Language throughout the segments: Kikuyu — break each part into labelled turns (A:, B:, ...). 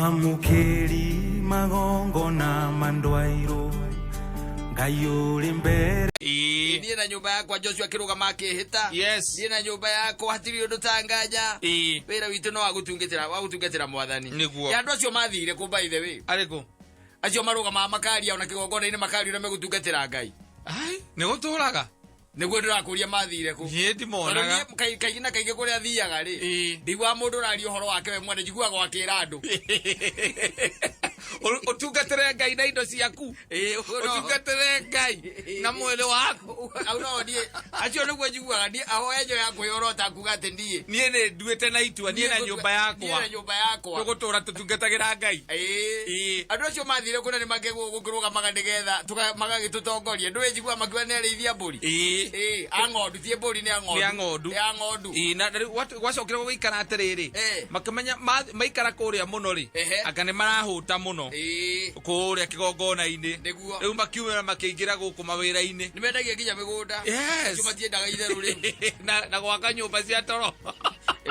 A: Mwamũkĩri magongona mandwairwo Ngai ũrĩ mbere.
B: Ĩĩ.
C: Niĩ na nyũmba yakwa, Joshua akĩrũgama akĩhĩta. Niĩ na nyũmba yakwa hatirĩ ũndũ tanganya. Wĩra witũ no wa gũtungatĩra Mwathani.
B: Nĩguo.
C: Ya andũ acio mathire kũ, by the way?
B: Arĩkũ?
C: Acio marũgamaga makaria ona kĩgongona-inĩ, makaria ũrĩa megũtungatĩra Ngai.
B: Ai, nĩ gũtũraga.
C: Nĩguo ndĩrakũria, mathire kũ?
B: Niĩ ndimonaga.
C: Tondũ niĩ kaingĩ na kaingĩ kũrĩa thiaga rĩ, ndiguaga mũndũ ũraria ũhoro wake we mwene, njiguaga akĩra andũ.
B: Ũtungatĩre Ngai na indo ciaku.
C: Ĩĩ, ũguo no-
B: Ũtungatĩre Ngai na mwĩrĩ waku.
C: Au no niĩ acio nĩguo njiguaga niĩ ahoya njo ya kwĩyorota kuga atĩ niĩ
B: Niĩ nĩ nduĩte na itua, niĩ na nyũmba
C: niĩ
B: yakwa
C: na nyũmba yakwa
B: tũgũtũra tũtungatagĩra Ngai.
C: Ĩĩ.
B: Ĩĩ.
C: Andũ acio mathire kũna nĩ makegwo gũkĩrũgamaga nĩgetha magagĩtũtongoria. Ndũĩ njiguaga makiuga nĩ arĩithia mbũri.
B: Ĩĩ.
C: Ĩĩ, a ng'ondu, ti mbũri, nĩ a ng'ondu.
B: Nĩ a ng'ondu.
C: Nĩ a ng'ondu.
B: Ĩĩ, na rĩu gwacokire gũgĩikara atĩrĩrĩ, makĩmenya maikara kũrĩa mũno rĩ, anga nĩ marahũta mũno kũrĩa kĩgongona-inĩ.
C: Nĩguo.
B: Rĩu makiumĩra makĩingĩra gũkũ mawĩra-inĩ.
C: Nĩ mendagia nginya mĩgũnda.
B: Yes.
C: Acio matiendaga itherũ rĩu.
B: Na gwaka nyũmba cia toro.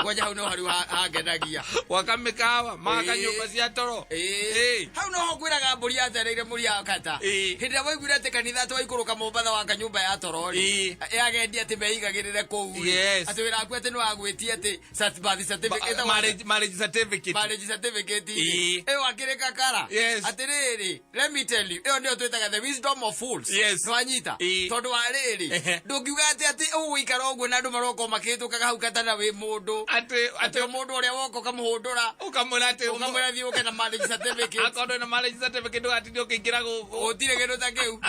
C: Kwanja hau no harĩ hangenagia.
B: Gwaka mĩkawa, magaka nyũmba cia toro.
C: Ĩĩ. Hau noho ngwĩraga mbũri yatereire mũri ya kata. Hĩndĩ ĩrĩa waiguire atĩ kanitha atĩ waikũrũka Mombatha waka nyũmba ya toro rĩ, yagendi atĩ meigagĩrĩre kũu rĩ, atĩ wĩra waku atĩ nĩ wagwĩtia atĩ birth certificate, ĩtagwo
B: Marriage certificate.
C: Marriage certificate rĩ. Ĩyo akĩrĩ kakara. Atĩrĩrĩ, let me tell you, ĩyo nĩyo twĩtaga the wisdom of fools. Nĩwanyita? Tondũ wa rĩrĩ, ndũngiuga atĩ ũgũikara ũguo na andũ maroka makĩhĩtũkaga hau katana wĩ mũndũ atĩ o mũndũ ũrĩa woka ũkamũhũndũra,
B: ũkamwĩra atĩ
C: ũkamwĩra thiĩ ũke na marriage certificate.
B: Akorwo ndũrĩ na marriage certificate, ndũgatinde ũkĩingĩra gũkũ.
C: Gũtirĩ kĩndũ ta kĩu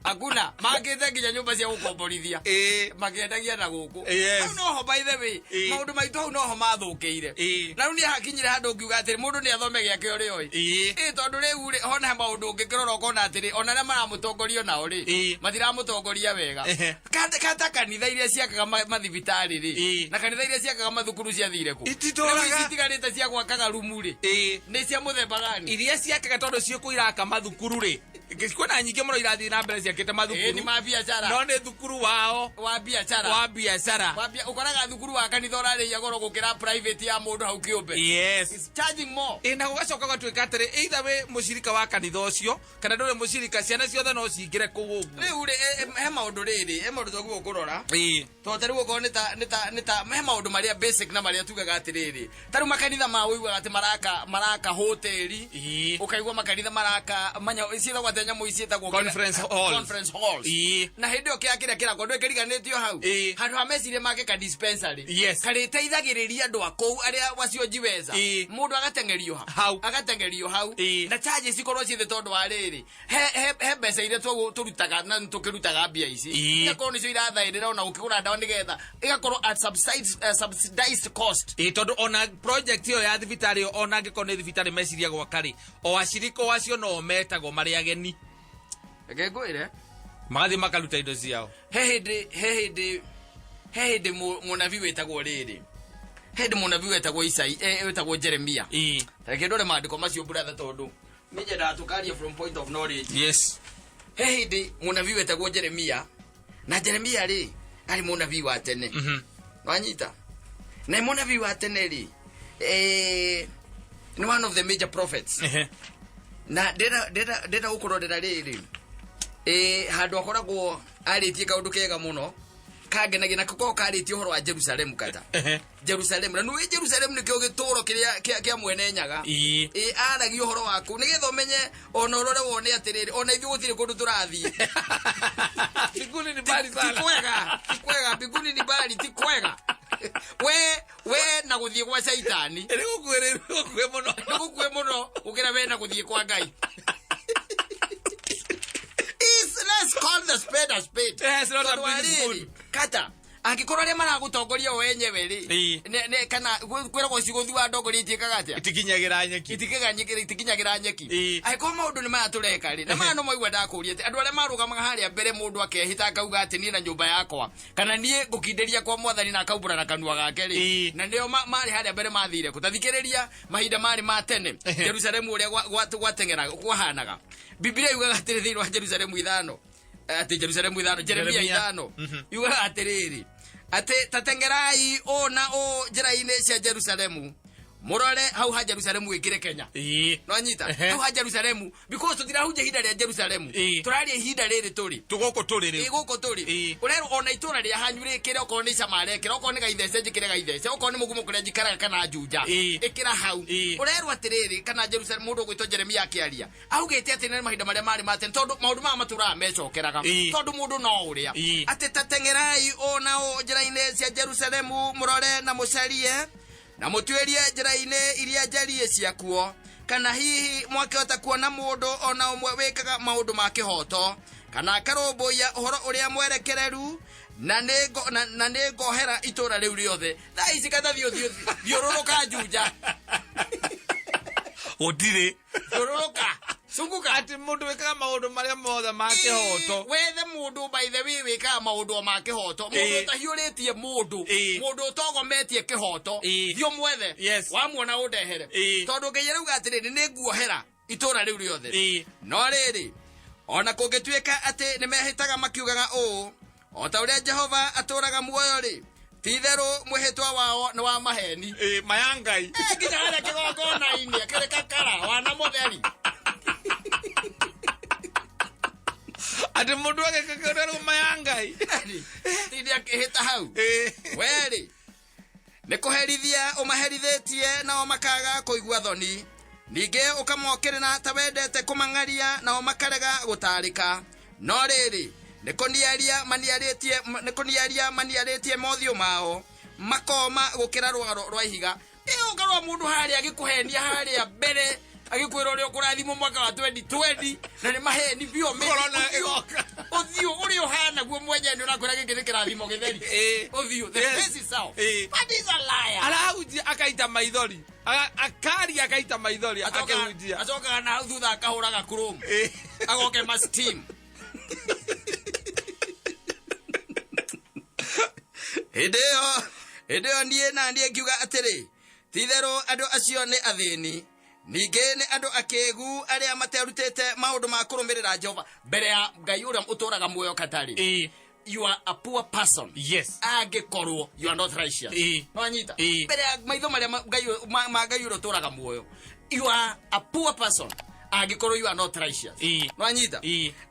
C: hakuna. Makĩte nginya nyũmba cia gũkomborithia, makĩendagia na gũkũ. Hau noho, by the way, maũndũ maitũ hau noho mathũkĩire. Na rĩu nĩ hakinyire handũ ngiuga atĩrĩ, mũndũ nĩ athome gĩake ũrĩa oĩ. Ĩĩ, tondũ rĩu rĩ, hona he maũndũ ũngĩkĩrora ũkona atĩrĩ, ona arĩa maramũtongoria nao rĩ, matiramũtongoria wega. Kata kanitha iria ciakaga mathibitarĩ rĩ, na kanitha iria ciakaga mathukuru ciathire kũ?
B: Ititũraga.
C: Rĩu ici itigarĩte cia gwakaga rumu rĩ, nĩ cia mũthemba gani?
B: Iria ciakaga, tondũ ciĩkũ iraka mathukuru rĩ, kwĩna nyingĩ mũno irathiĩ na mbere ciakĩte mathukuru.
C: Ĩĩ, nĩ ma biacara.
B: No nĩ thukuru wao
C: wa biacara.
B: Wa biacara.
C: Ũkoraga thukuru wa kanitha ũrarĩhia goro gũkĩra private ya mũndũ hau kĩũmbe. It's charging more.
B: Ĩ, na gũgacoka gũgatuĩka atĩrĩ, either wĩ mũcirika wa kanitha ũcio kana ndũrĩ mũcirika, ciana ciothe no cingĩre kũu ũguo.
C: Rĩu rĩ, he maũndũ rĩrĩ, he maũndũ twagĩrĩirwo kũrora. Tondũ ta rĩu okorwo nĩ ta he maũndũ marĩa basic na marĩa tugaga atĩrĩrĩ, ta rĩu makanitha ma ũiguaga atĩ maraka hoteli, ũkaigua makanitha maraka manya ciĩtagwo atĩa nyamũ ici ciĩtagwo?
B: Conference halls.
C: Conference halls. Na hĩndĩ ĩyo kĩa kĩrĩa kĩrakwo ndũ kĩriganĩtio hau, handũ ha meciria make ka dispensary karĩteithagĩrĩria andũ a kũu arĩa wacionjiweza, mũndũ agateng'erio ha
B: Hau.
C: Agateng'erio hau na charges ikorwo ciĩ thĩ, tondũ wa rĩrĩ, he mbeca iria tũrutaga na tũkĩrutaga mbia ici, igakorwo nĩcio irathaĩrĩra ona ũkĩgũra ndawa, nĩgetha igakorwo at subsidized cost.
B: Ĩ, tondũ ona project ĩyo ya thibitarĩ ĩyo, ona angĩkorwo nĩ thibitarĩ meciria gwaka rĩ, o acirika o acio no metagwo marĩ ageni.
C: Reke ngwĩre.
B: Magathiĩ makaruta indo ciao.
C: He hĩndĩ mũnabii wĩtagwo rĩrĩ, he hĩndĩ mũnabii wetagwo Isai, wĩtagwo Jeremia. Reke ndore maandĩko macio, brother, tondũ nĩ nyendaga tũkaria from point of knowledge. He hĩndĩ mũnabii wetagwo Jeremia, na Jeremia rĩ, arĩ mũnabii wa tene. Wanyita? Na mũnabii wa tene rĩ, nĩ one of the major prophets. Na ndĩrenda gũkũrorera rĩrĩ, handũ akoragwo arĩtie kaũndũ kega mũno kangenagia, na korwo karĩtie ũhoro wa Jerusalemu, kata Jerusalemu, na nĩũĩ Jerusalemu nĩkĩo gĩtũũro kĩrĩa kĩa mwene Nyaga. Ĩ, aragia ũhoro waku nĩgetha ũmenye ona ũrore wone atĩrĩrĩ, ona ithuĩ gũtirĩ kũndũ tũrathiĩ.
B: Mbinguni ni mbali
C: Ti
B: sana.
C: kwega, ti kwega, mbinguni ni mbali, ti kwega we na gũthiĩ gwa caitani.
B: Nĩ gũkuhĩ, nĩ gũkuhĩ mũno.
C: Nĩ gũkuhĩ mũno gũkĩra we na gũthiĩ kwa Ngai. Let's call the spade a spade.
B: Yes, not a
C: Tondũ wa
B: big spoon.
C: rĩrĩ, kata angĩkorwo arĩa maragũtongoria o enyewe rĩ, kana kwĩragwo cigũthi wa ndongoria itiĩkaga atĩa?
B: Itikinyagĩra nyeki.
C: Itikinyagĩra nyeki. Angĩkorwo maũndũ nĩ maya tũreka rĩ, na maya no maigua ndakũria atĩ andũ arĩa marũgamaga harĩa mbere, mũndũ akehĩta akauga atĩ niĩ na nyũmba yakwa, kana niĩ ngũkindĩria kwa Mwathani, na akaumbũra na kanua gake rĩ, na nĩo marĩ harĩa mbere mathire kũ? Tathikĩrĩria mahinda marĩ ma tene Jerusalemu ũrĩa gwateng'eraga kwahanaga. Biblia yugaga atĩrĩ thĩinĩ wa Jerusalemu 5, atĩ Jerusalemu 5, Jeremia
B: Jeremia.
C: 5, yugaga atĩrĩrĩ, atĩ tateng'erai ũũ na ũũ njĩra-inĩ cia Jerusalemu. Mũrore hau ha Jerusalemu wĩkĩre Kenya. No nyita hau ha Jerusalemu, because tũtirahunjia ihinda rĩa Jerusalemu, tũraria ihinda rĩrĩ tũrĩ.
B: Tũgũkũ tũrĩ rĩu.
C: Ĩ, gũkũ tũrĩ. Ũrerwo ona itũra rĩa hanyu rĩkĩre, okorwo nĩ Camarekĩra, okorwo nĩ Gaithece njĩkĩre Gaithece, okorwo nĩ Mũgumo kũrĩa njikaraga kana Juja, ĩkĩra hau. Ũrerwo atĩrĩrĩ, kana Jerusalem, mũndũ ũgwĩtwo Jeremia akĩaria augĩte atĩ nĩ mahinda marĩa marĩ ma tene, tondũ maũndũ maya matũraga mecokeraga, tondũ mũndũ no ũrĩa atĩ ta teng'erai ũũ na ũũ njĩra-inĩ cia Jerusalemu, mũrore na mũcarie na mũtuĩrie njĩra-inĩ iria njariĩ ciakuo, kana hihi mwakĩhota kuona mũndũ ona ũmwe wĩkaga maũndũ ma kĩhooto kana akarũmbũiya ũhoro ũrĩa mwerekereru, na nĩ ngohera itũra rĩu rĩothe. Thaa ici kata thiũ thiũrũrũka Juja.
B: Gũtirĩ.
C: Thiũrũrũka, cunguka.
B: Atĩ mũndũ wĩkaga maũndũ marĩa mothe ma kĩhooto.
C: Wethe mũndũ, by the way, wĩkaga maũndũ o ma kĩhooto, mũndũ ũtahiũrĩtie mũndũ, mũndũ ũtogometie kĩhooto. Thiĩ ũmwethe. Wamuona ũndehere, tondũ Ngai arauga atĩrĩrĩ, nĩ nguohera itũra rĩu rĩothe. No rĩrĩ, ona kũngĩtuĩka atĩ nĩ mehĩtaga makiugaga ũũ, 'O ta ũrĩa Jehova atũũraga muoyo' rĩ, ti-itherũ mwĩhĩtwa wao nĩ wa maheni.
B: Maya Ngai.
C: Nginya harĩa kĩgongona-inĩ akĩrĩ kakara wana mũtheri.
B: Atĩ mũndũ agĩkĩrerwo maya Ngai.
C: Tindi akĩhĩta hau. Werĩ nĩ kũherithia ũmaherithĩtie, nao makaga kũigua thoni. Ningĩ ũkamokĩrĩra ta wendete kũmang'aria, nao makarega gũtarĩka. No rĩrĩ, nĩ kũniaria maniarĩtie, nĩ kũniaria maniarĩtie mothiũ mao, makoma gũkĩra rwaro rwa ihiga. Ĩ, ũkarora mũndũ harĩa agĩkũhenia harĩa mbere, agĩkwĩra ũrĩa ũkũrathimwo mwaka wa 2020, na nĩ maheni biũ.
B: Corona ĩgoka.
C: Ũthiũ ũrĩa ũhana guo mwenyewe nĩ ũrakwĩra gĩkĩ nĩ kĩrathimo gĩtheri. Ũthiũ, the face itself. But he's a liar.
B: Arahunjia akaita maithori. Akaria akaita maithori akĩhunjia.
C: Acokaga na hau thutha akahũraga chrome, agoke ma steam. Hĩndĩ ĩyo niĩ na niĩ ngiuga atĩrĩ, ti-itherũ andũ acio nĩ athĩni, ningĩ nĩ andũ akĩgu arĩa materutĩte maũndũ ma kũrũmĩrĩra Jehova. Mbere ya Ngai ũrĩa ũtũraga muoyo, katarĩ, you are a poor person angĩkorwo you are not righteous. No anyita? Mbere ya maitho marĩa ma Ngai ũrĩa ũtũraga muoyo, you are a poor person angĩkorwo you are not righteous. No anyita?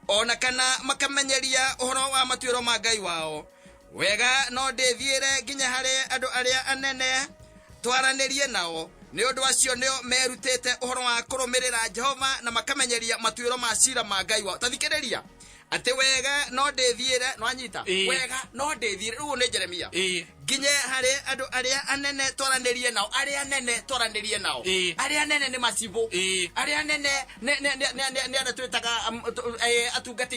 C: Ona kana makamenyeria ũhoro wa matuĩro ma Ngai wao wega. No ndĩthiĩre nginya harĩ andũ arĩa anene twaranĩrie nao, nĩ ũndũ acio nĩo merutĩte ũhoro wa kũrũmĩrĩra Jehova na makamenyeria matuĩro ma cira ma Ngai wao. Ta thikĩrĩria atĩ wega no ndĩthiĩre, no anyita? Wega no ndĩthiĩre, rĩu nĩ Jeremia, nginye harĩ andũ arĩa anene twaranĩrie nao. Arĩa anene twaranĩrie nao. Arĩa anene nĩ macibũ. Arĩa anene nĩ arĩa twĩtaga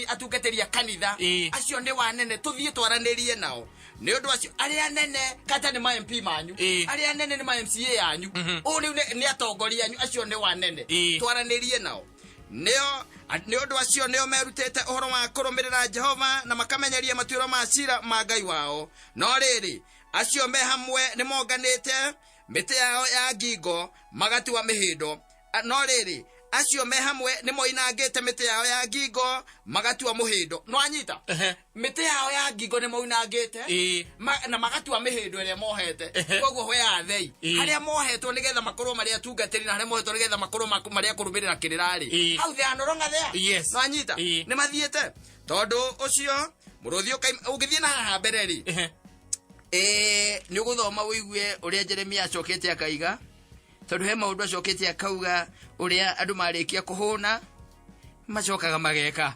C: atungatĩri a kanitha. Acio nĩ wanene, tũthiĩ twaranĩrie nao. Nĩ ũndũ acio arĩa anene kata nĩ ma MP manyu, arĩa anene nĩ ma MCA yanyu, ũũ rĩu nĩ atongoria anyu, acio nĩ wanene, twaranĩrie nao. Nĩo nĩ ũndũ acio nĩo merutĩte ũhoro wa kũrũmĩrĩra Jehova na makamenyeria matuĩro ma cira ma Ngai wao. No rĩrĩ, acio me hamwe nĩ monganĩte mĩtĩ yao ya ngingo magatua mĩhĩndo. No rĩrĩ, acio me hamwe nĩ moinangĩte mĩtĩ yao ya ngingo magatua mũhĩndo. No anyita? Mĩtĩ yao ya ngingo nĩ moinangĩte na magatua mĩhĩndo ĩrĩa mohete. Koguo where are they? Harĩa mohetwo nĩgetha makorwo marĩ atungatĩri na harĩa mohetwo nĩgetha makorwo marĩ a kũrũmĩrĩra kĩrĩra rĩ, hau they are no longer there. No anyita? Nĩ mathiĩte. Tondũ ũcio mũrũthi ũngĩthiĩ na haha mbere rĩ, nĩ ũgũthoma ũigue ũrĩa Jeremia acokete akaiga, tondũ he maũndũ acokete akauga ũrĩa andũ marĩkia kũhũna macokaga mageka.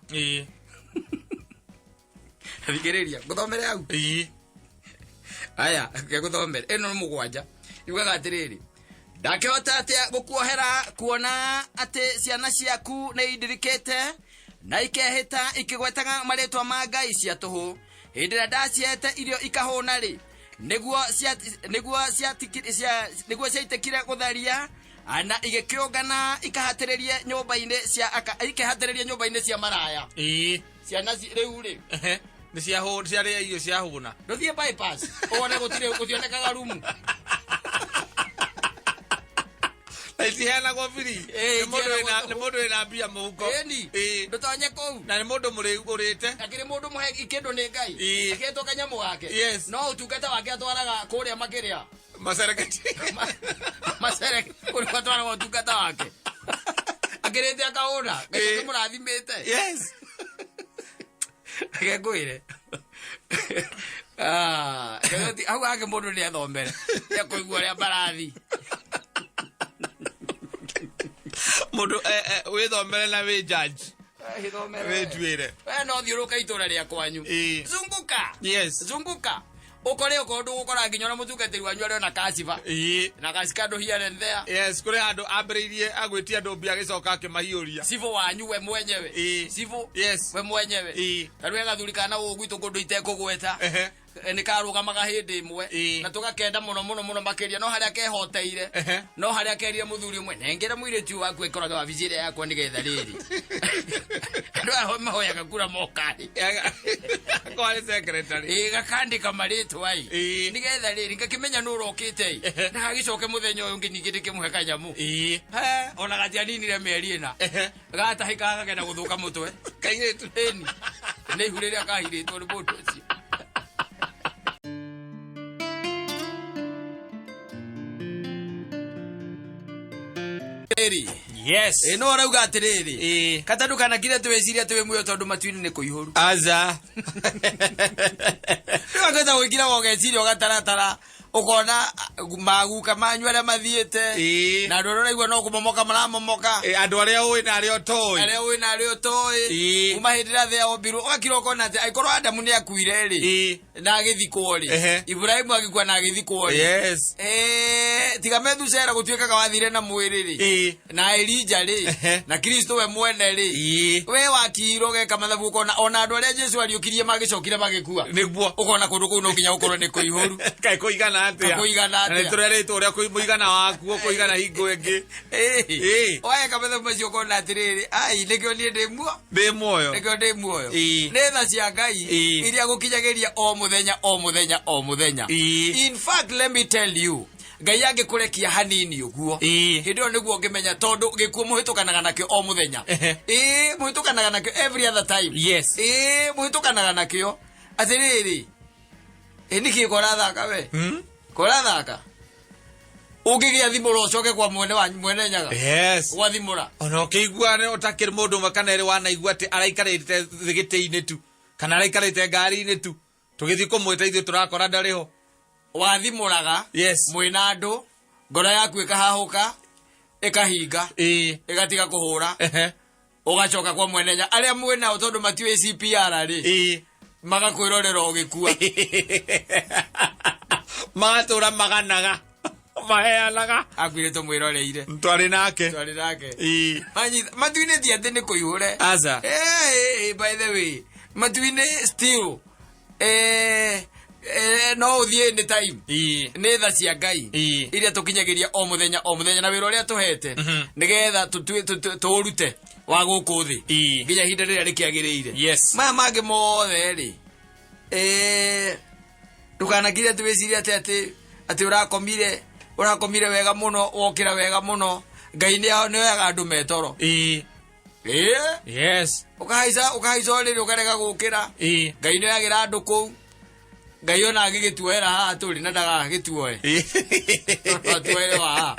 C: Thikĩrĩria, ngũthomere hau. Aya, ngũthomere ĩno nĩ 7, yugaga atĩrĩrĩ, ndakĩhota atĩa gũkuohera kuona atĩ ciana ciaku nĩ indirikĩte na ikehĩta ikĩgwetaga marĩtwa ma ngai cia tũhũ? Hĩndĩ ĩrĩa ndaciheete irio ikahũna rĩ, nĩguo ciaitĩkire gũtharia na igĩkĩũngana ikahatĩrĩrie nyũmba-inĩ cia ikehatĩrĩrie nyũmba-inĩ cia maraya. Ciana rĩu rĩ,
B: Nĩ ciarĩa irio ciahũna.
C: Ndũthiĩ bypass wone gũtirĩ, gũtionekaga rumu.
B: Na itiheanagwo free. Nĩ mũndũ
C: itiheanagwo.
B: Nĩ mũndũ wĩna mbia mũhuko.
C: Ĩni. Ndũtonye kũu.
B: Na nĩ mũndũ mũrĩu ũrĩte.
C: Akĩrĩ mũndũ mũhe kĩndũ nĩ Ngai, akĩhetwo kanyamũ gake, no ũtungata wake atwaraga kũrĩa makĩrĩa.
B: Macereketi.
C: Macereke kũrĩ gwatwaraga ũtungata wake akĩrĩte akahũna Ngai
B: Ĩĩ.
C: akĩmũrathimĩte.
B: Yes.
C: Reke ngwĩre. Ah, hau hangĩ mũndũ nĩ athomere nĩ akũigua ũrĩa mbarathi.
B: Mũndũ wĩthomere na wĩ judge.
C: Wĩthomere.
B: Wĩtuĩre.
C: We no thiũrũka itũra rĩa kwanyu.
B: Ĩĩ.
C: Zunguka.
B: Yes.
C: Zunguka. Ũkore okorwo ndũgũkora nginya ona mũtungatĩri wanyu arĩ ona kaciba.
B: Ĩĩ.
C: Na gacikandũ here and there.
B: Yes, kũrĩ handũ ambĩrĩirie agwĩtia andũ mbia agĩcoka akĩmahiũria.
C: Cibũ wanyu we mwenyewe.
B: Ĩĩ.
C: Cibũ.
B: Yes.
C: We mwenyewe.
B: Ĩĩ.
C: Ta rĩu he gathuri kana gũkũ gwitũ kũndũ itekũgweta.
B: Ehe.
C: Nĩ karũgamaga hĩndĩ ĩmwe
B: Ĩĩ.
C: na tũgakenda mũno mũno mũno makĩria no harĩa kehoteire
B: Ehe.
C: no harĩa kerire mũthuri ũmwe nengera mũirĩtu waku ĩkorage wabici ĩrĩa yakwa nĩgetha rĩrĩ andũ aya mahoyaga kura mokarĩ.
B: Kwarĩ secretary.
C: Ĩĩ, gakandĩka marĩtwa ĩ
B: Ĩĩ.
C: nĩgetha rĩrĩ ngakĩmenya nũ ũrokĩte ĩ
B: Ehe.
C: na gagĩcoke mũthenya ũyũ ũngĩ ningĩ ndĩkĩmũhe kanyamũ.
B: Ĩĩ.
C: He, ona gatianinire mĩeri 4
B: Ehe.
C: gatahĩkaga kagenda gũthũka mũtwe.
B: Kairĩtu.
C: Ĩni nĩ ihu rĩrĩa kahirĩtwo nĩ mũndũ ũcio. Ĩrĩ.
B: Yes.
C: Ĩ no ũrauga atĩrĩrĩ
B: Ĩĩ.
C: kata ndũkanakire atĩ wĩcirie atĩ wĩ muoyo tondũ matu-inĩ nĩ kũihũru.
B: Aza.
C: Rĩu angĩhota gwĩkira ũgeciria ũgataratara ũkona maguka manyu arĩa mathiĩte
B: Ĩĩ.
C: na andũ arĩa ũraigua no kũmomoka maramomoka.
B: Ĩ, andũ arĩa ũĩ na arĩa ũtoĩ.
C: Arĩa ũĩ na arĩa ũtoĩ.
B: Ĩĩ.
C: Kuma hĩndĩ ĩrĩa thĩ yombirwo ũgakira ũkona atĩ angĩkorwo Adamu nĩ akuire rĩ
B: Ĩĩ.
C: na agĩthikwo rĩ
B: Ehe.
C: Iburahĩmu agĩkua na agĩthikwo rĩ
B: Yes.
C: Tiga Methusela gũtuĩkaga wathire na mwĩrĩ rĩ
B: Ĩĩ.
C: na Elija rĩ
B: Ehe.
C: na Kristo we mwene rĩ
B: Ĩĩ.
C: we wakirwo ũgeka mathabu ũkona ona andũ arĩa Jesu ariũkirie magĩcokire magĩkua
B: Nĩguo.
C: ũkona kũndũ kũu no nginya gũkorwo nĩ kũihũru.
B: Kaĩ kũigana atĩa?
C: Kũigana
B: Na
C: atĩa?
B: nĩ tũrerĩtwo ũrĩa mũigana wakuo kũigana hingo ĩngĩ. Ĩĩ.
C: Weka mathabu macio ũkona atĩrĩrĩ ai nĩkĩo niĩ ndĩ muo
B: Ndĩ muoyo.
C: nĩkĩo ndĩ muoyo.
B: Ĩĩ.
C: Nĩ tha cia Ngai
B: Ĩĩ.
C: iria gũkinyagĩria o mũthenya o mũthenya o mũthenya.
B: Ĩĩ.
C: In fact, let me tell you, Ngai angĩkũrekia hanini ũguo
B: Ĩĩ.
C: hĩndĩ ĩyo nĩguo ũngĩmenya tondũ gĩkuũ mũhĩtũkanaga nakĩo o mũthenya.
B: Ehe.
C: Ĩĩ, mũhĩtũkanaga nakĩo every other time.
B: Yes.
C: Ĩĩ, mũhĩtũkanaga nakĩo atĩrĩrĩ ĩ nĩkĩ korathaka we korathaka ũngĩgĩa thimũra ũcoke kwa mwene wa mwene nyaga
B: Yes.
C: gwathimũra.
B: Ona ũkĩigua nĩ ũtakĩrĩ mũndũ ũmwe kana erĩ wanaigua atĩ araikarĩte thĩ gĩtĩ-inĩ tu kana araikarĩte ngari-inĩ tu tũgĩthiĩ kũmwĩta ithuĩ tũrakora ndarĩ ho.
C: Wathimũraga
B: Yes.
C: mwĩna andũ ngoro yaku ĩkahahũka ĩkahinga
B: Ĩĩ.
C: ĩgatiga kũhũra
B: Ehe.
C: ũgacoka kwa mwene nyaga arĩa mwĩnao tondũ matiũĩ CPR rĩ
B: Ĩĩ.
C: magakwĩrorera ũgĩkua.
B: Magatũra maganaga maheanaga
C: Akuire tũmwĩroreire
B: twarĩ nake.
C: Twarĩ nake.
B: Ĩĩ.
C: Matu-inĩ ti atĩ nĩ kũihũre.
B: Aca.
C: By the way matu-inĩ still no ũthiĩ any time.
B: Ĩĩ.
C: Nĩ tha cia Ngai
B: Ĩĩ.
C: iria tũkinyagĩria o mũthenya o mũthenya na wĩra ũrĩa tũhete nĩgetha tũũrute wa gũkũ thĩ
B: Ĩĩ.
C: nginya ihinda rĩrĩa rĩkĩagĩrĩire.
B: Yes.
C: Maya mangĩ mothe rĩ ndũkanakire atĩ wĩcirie atĩ atĩ atĩ ũrakomire wega mũno wokĩra wega mũno Ngai nĩ oyaga andũ metoro.
B: Ĩĩ.
C: Ĩĩ.
B: Yes.
C: Ũkahaica ũrĩrĩ ũkarega gũkĩra.
B: Ĩĩ.
C: Ngai nĩ oyagĩra andũ kũu Ngai ona angĩgĩtuoera haha tũrĩ na ndagagĩtuoe.
B: Ĩĩ.
C: Atuoere wa haha.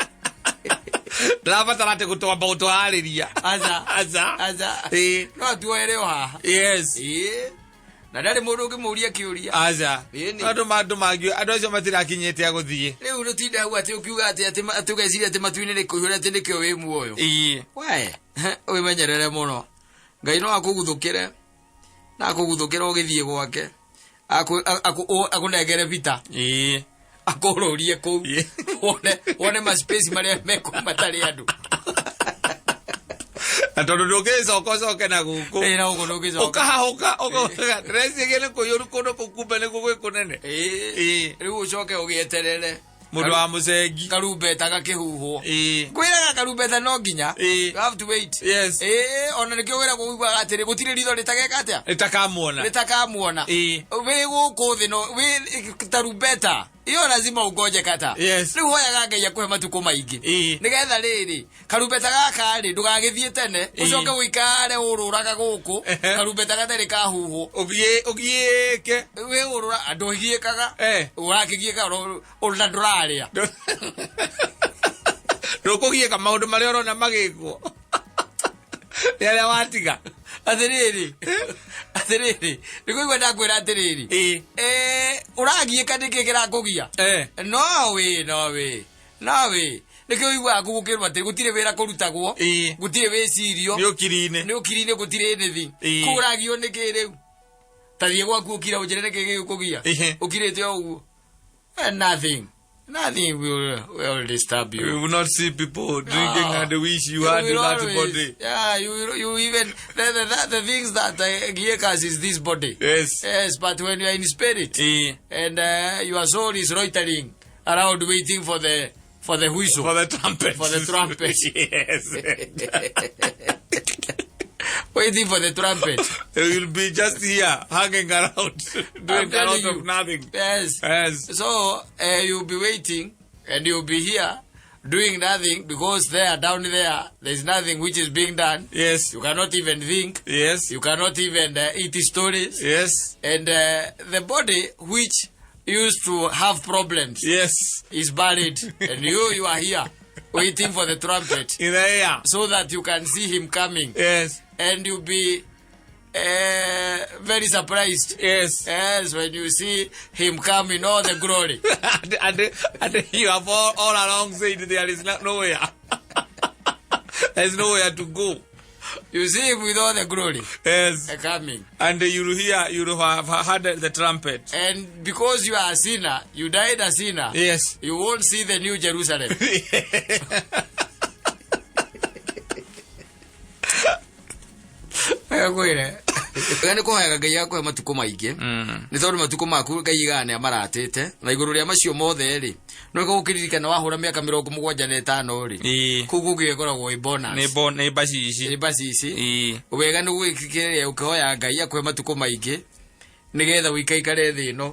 B: Ndĩrabatara atĩ gũtwamba gũtũharĩria.
C: Aca.
B: Aca.
C: Aca.
B: Ĩĩ.
C: No atuoere o haha.
B: Yes.
C: Ĩĩ. Na ndarĩ mũndũ ũngĩmũria kĩũria.
B: Aca.
C: Ĩĩ nĩ.
B: Andũ andũ mangĩ andũ acio matirakinyĩte a gũthiĩ.
C: Rĩu rũtinda hau atĩ ũkiuga atĩ atĩ ũgeciria atĩ matu-inĩ nĩ kũihũra atĩ nĩkĩo wĩ muoyo.
B: Ĩĩ.
C: We wĩmenyerere mũno Ngai no akũguthũkĩre na akũguthũkĩre ũgĩthiĩ gwake akũnengere bita
B: Ĩĩ.
C: akũrũrie kũu
B: Ĩĩ.
C: wone ma space marĩa mekũu matarĩ andũ.
B: Na tondũ ndũngĩcoka ũcoke na gũkũ.
C: Ĩĩ, na gũkũ ndũngĩcoka.
B: Ũkahahũka ũkauga ndĩreciria nĩ kũiyũru kũndũ kũu kumbe nĩguo gwĩ kũnene.
C: Ĩĩ.
B: Ĩĩ.
C: Rĩu ũcoke ũgĩeterere
B: Mũndũ wa mũcengi.
C: Karumbeta gakĩhuhwo.
B: Ĩĩ.
C: Kwĩraga karumbeta no nginya.
B: Ĩĩ.
C: You have to wait.
B: Yes.
C: Ĩĩ, ona nĩkĩo wĩragwo ũiguaga atĩrĩ gũtirĩ ritho rĩtageka atĩa
B: Rĩtakamuona.
C: Rĩtakamuona.
B: Ĩĩ.
C: Wĩ gũkũ thĩ no wĩ tarumbeta. Iyo lazima ugoje kata.
B: Yes.
C: Rĩu hoyaga Ngai akũhe matukũ maingĩ.
B: Ĩĩ.
C: Nĩgetha rĩrĩ, karumbeta gaka rĩ, ndũgagĩthiĩ tene,
B: Ĩĩ.
C: ũcoke ũikare ũrũraga gũkũ,
B: Ehe.
C: karumbeta gatarĩ kahuhwo.
B: Ũgiĩ ũgiĩke.
C: Wĩ ũrũra, andũ ũgiĩkaga,
B: Eh.
C: ũrakĩgiĩka na ndũrarĩa.
B: Ndũkũgiĩka maũndũ marĩa ũrona magĩkwo. Nĩ arĩa watiga.
C: Atĩrĩrĩ, atĩrĩrĩ, nĩkũigua ndakwĩra atĩrĩrĩ.
B: Ĩĩ.
C: Eh, ũragiĩka nĩkĩ kĩrakũgia?
B: Eh.
C: No wĩ, no wĩ, no wĩ. Nĩkĩo ũiguaga gũkĩrwo atĩ gũtirĩ wĩra kũrutagwo,
B: Ĩĩ.
C: gũtirĩ wĩcirio,
B: Nĩ ũkiri-inĩ.
C: nĩ ũkiri-inĩ gũtirĩ nĩthi.
B: Ĩĩ.
C: Kũu ũragio nĩkĩ rĩu? Ta thiĩ gwaku ũkira ũnjĩre nĩkĩ gĩgũkũgia.
B: Ĩhĩ.
C: Ũkirĩte o ũguo. Nothing. Nothing will disturb you.
B: You will not see people drinking
C: No.
B: and wish you had
C: will
B: that
C: always-
B: body.
C: Yeah, you will, you even the things that gives is this body.
B: Yes.
C: Yes, but when you are in spirit
B: Ĩĩ.
C: and your soul is loitering around waiting for the whistle.
B: For the trumpet.
C: For the trumpet.
B: Yes.
C: Waiting for the trumpet.
B: You will be just here hanging around doing
C: I'm
B: a
C: telling
B: lot
C: you.
B: of nothing.
C: Yes.
B: Yes.
C: So you'll be waiting and you'll be here doing nothing because there, down there, there's nothing which is being done.
B: Yes.
C: You cannot even think.
B: Yes.
C: You cannot even eat stories.
B: Yes.
C: And the body which used to have problems
B: Yes.
C: is buried. And you are here waiting for the trumpet
B: In the air.
C: so that you can see him coming.
B: Yes.
C: And you'll be very surprised.
B: Yes.
C: Yes, when you see him come in all the glory.
B: And you have all along said there is nowhere. There's nowhere to go.
C: You see him with all the glory.
B: Yes.
C: Coming.
B: And you hear, you have heard the trumpet.
C: And because you are a sinner, you died a sinner.
B: Yes.
C: You won't see the new Jerusalem. Kwĩre. Nĩ kũhoyaga Ngai akũhe matukũ maingĩ. Nĩ tondũ matukũ maku Ngai igaga nĩ amaratĩte na igũrũ rĩa macio mothe rĩ, no gũkĩririkana wahũra mĩaka 75 rĩ.
B: Ĩĩ.
C: Kũu kũngĩ ĩkoragwo ĩ bonus.
B: Nĩ bacici.
C: Nĩ bacici.
B: Ĩĩ.
C: Wega nĩ gwĩkĩrĩria ũkĩhoya Ngai akũhe matukũ maingĩ nĩgetha ũikaikare thĩ ĩno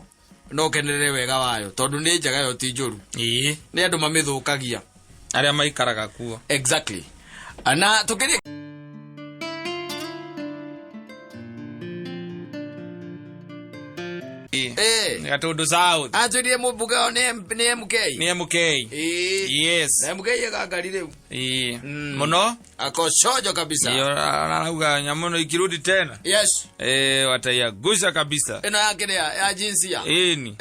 C: na ũkenerere wega wayo tondũ nĩ njega yo ti njũru.
B: Ĩĩ.
C: Nĩ andũ mamĩthũkagia.
B: Arĩa maikaraga kuo.
C: Exactly. Na tũkĩrĩ
B: Gatundu South.
C: Atwĩrire mũmbunge wao nĩ MK.
B: Nĩ MK.
C: Ĩĩ.
B: Yes.
C: Na MK ĩgangari rĩu.
B: Ĩĩ. Mũno?
C: Akocojo kabisa.
B: Iyo arauga nyamũ ĩno ikirudi tena.
C: Yes.
B: Wataiagusha kabisa.
C: Ĩno yake nĩ ya jinsia.
B: Ĩni.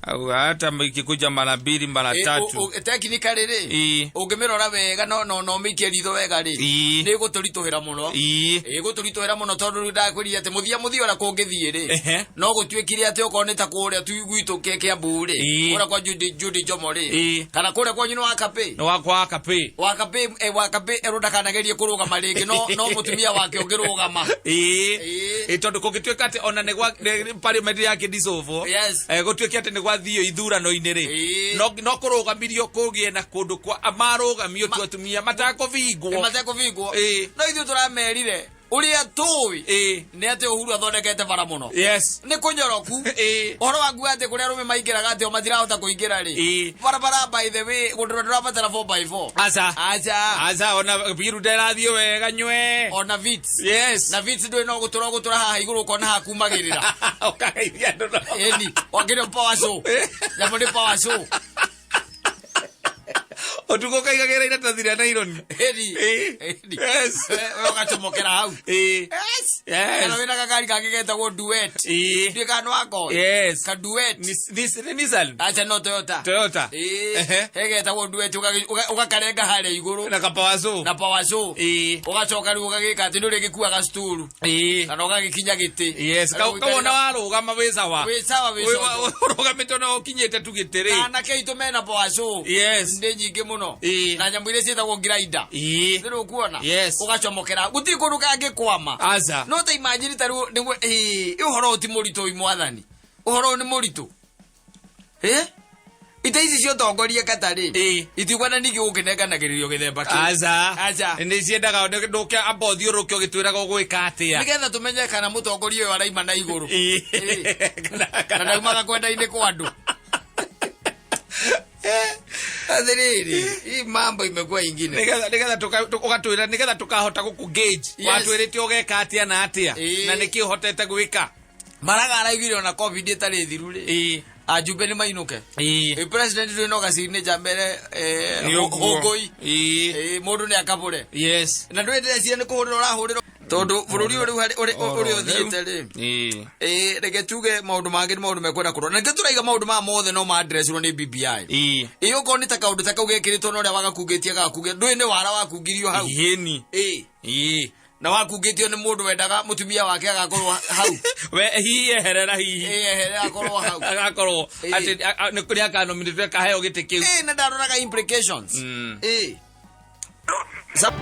B: Au hata ikikuja mara mbili mara tatu.
C: Technically rĩ.
B: Ĩĩ.
C: Ũngĩmĩrora wega no no no mĩikie ritho wega rĩ.
B: Ĩĩ.
C: Nĩ ĩgũtũritũhĩra mũno.
B: Ĩĩ.
C: Ĩgũtũritũhĩra mũno tondũ rĩu ndakwĩrire atĩ mũthia mũthia ũrĩa kũngĩthiĩ rĩ.
B: Ehe.
C: No gũtuĩkire atĩ okorwo nĩ ta kũrĩa tu gwitũ Kĩambu rĩ.
B: Ĩĩ.
C: Kũrĩa kwa Judy Njomo rĩ.
B: Ĩĩ.
C: Kana kũrĩa kwanyu nĩ Wakapĩ.
B: Nĩ wakwa Wakapĩ.
C: Wakapĩ, Wakapĩ erwo ndakanagerie kũrũgama rĩngĩ no mũtumia wake ũngĩrũgama.
B: Ĩĩ.
C: Ĩĩ.
B: Ĩĩ tondũ kũngĩtuĩka atĩ ona nĩ gwa parliament yake dissolve.
C: Yes.
B: Gũtuĩke atĩ nĩ gwathio ithurano-inĩ rĩ.
C: Ĩĩ.
B: No kũrũgamirio kũgĩe na kũndũ kwa marũgamio tu atumia matakũbingwo.
C: Matekũbingwo.
B: Ĩĩ.
C: No ithuĩ tũramerire ũrĩa tũĩ
B: Ĩĩ.
C: nĩ atĩ Uhuru athondekete bara mũno.
B: Yes.
C: Nĩ kũnyoroku.
B: Ĩĩ.
C: Ũhoro waku atĩ kũrĩa arũme maingĩraga atĩ o matirahota kũingĩra rĩ.
B: Ĩĩ.
C: Barabara by the way gũtũra ndũrabatara 4x4.
B: Aca.
C: Aca.
B: Aca ona biru nderathiĩ wega nywe.
C: Ona Vitz.
B: Yes.
C: Na Vitz ndũĩ no gũtũra gũtũra haha igũrũ ũkona hakumagĩrĩra.
B: Ũkageithia andũ no.
C: Ĩni. Wakĩrĩ power show. Nyamũ nĩ power show.
B: Ũtukũ ũkaigagĩra iratathi rĩa naironi.
C: Ĩni.
B: Ĩĩ.
C: Ĩni.
B: Yes.
C: We ũgacomokera hau.
B: Ĩĩ.
C: Yes.
B: Yes.
C: Kana wĩna gakari kangĩ getagwo duet.
B: Ĩĩ.
C: Ndiũĩ kana nĩ wako.
B: Yes.
C: Ka duet.
B: Nĩ Nissan.
C: Acha no Toyota.
B: Toyota.
C: Ĩĩ.
B: Ehe.
C: He getagwo duet ũgakarenga harĩa igũrũ.
B: Na kapower saw.
C: Na power saw.
B: Ĩĩ.
C: Ũgacoka rĩu ũgagĩka atĩ nĩ ũrĩgĩkuaga sturu.
B: Ĩĩ.
C: Kana ũgagĩkinya gĩtĩ.
B: Yes. Kawona warũgama wĩ sawa.
C: Wĩ sawa wĩ sawa.
B: Ũrũgamĩte na ũkinyĩte tu gĩtĩ rĩ.
C: Anake aitũ mena power saw.
B: Yes.
C: Nĩ nyingĩ mũno.
B: Ĩĩ.
C: Na nyamũ iria ciĩtagwo grinder.
B: Ĩĩ.
C: Nĩ ũkuona?
B: Yes.
C: Ũgacomokera. Gũtirĩ kũndũ kangĩkwama.
B: Aca.
C: No ta imagine ta rĩu nĩguo ĩĩ ũhoro ũyũ ti mũritũ mwathani. Ũhoro ũyũ nĩ mũritũ. Ita ici cia ũtongoria kata rĩ.
B: Ĩĩ.
C: Itikwenda ningĩ gũkĩnenganagĩrĩrio gĩthemba kĩu.
B: Aca.
C: Aca.
B: Nĩ ciendaga ndũke amba ũthiũrũrũke ũgĩtwĩraga ũgwĩka atĩa.
C: Nĩgetha tũmenye kana mũtongoria ũyũ araima na igũrũ.
B: Ĩĩ.
C: Na ndaumaga kwenda-inĩ kwa andũ. Atĩrĩrĩ, hii mambo imekuwa ingine.
B: Nĩgetha nĩgetha ũgatwĩra nĩgetha tũkahota gũkũ gauge.
C: Yes.
B: Watwĩrĩte ũgeka atĩa na atĩa
C: Ĩĩ.
B: na nĩkĩ ũhotete gwĩka.
C: Maraga araiguire ona COVID ĩtarĩ thiru rĩ,
B: Ĩĩ.
C: ajumbe nĩ mainũke.
B: Ĩĩ.
C: Ĩ, president ndũrĩ no gasignature mbere, eh,
B: Nĩ ũguo.
C: hũngũi.
B: Ĩĩ.
C: Ĩ, mũndũ nĩ akabũre.
B: Yes.
C: Na ndũĩ ndĩreciria nĩ kũhũrĩra ũrahũrĩra tondũ bũrũri ũyũ rĩu ũrĩa ũthiĩte rĩ.
B: Ĩĩ.
C: Ĩ, reke tuge maũndũ mangĩ nĩ maũndũ mekwenda kũrora na nĩkĩo tũraiga maũndũ maya mothe no ma-addressirwo nĩ BBI.
B: Ĩĩ.
C: Ĩ, okorwo nĩ ta kaũndũ ta kau gekĩrĩtwo na ũrĩa wagakungĩtie agakungia, ndũĩ nĩ wara wakungirio hau.
B: Ĩni.
C: Ĩ,
B: Ĩĩ.
C: na wakungĩtio nĩ mũndũ wendaga mũtumia wake agakorwo hau.
B: We hihi eherera hihi.
C: Ĩ, ehere akorwo hau.
B: Agakorwo
C: Ĩĩ.
B: atĩ nĩ kũrĩ akanominĩtwo akaheo gĩtĩ kĩu.
C: Ĩ, na ndaroraga implications. Ĩ. Sa-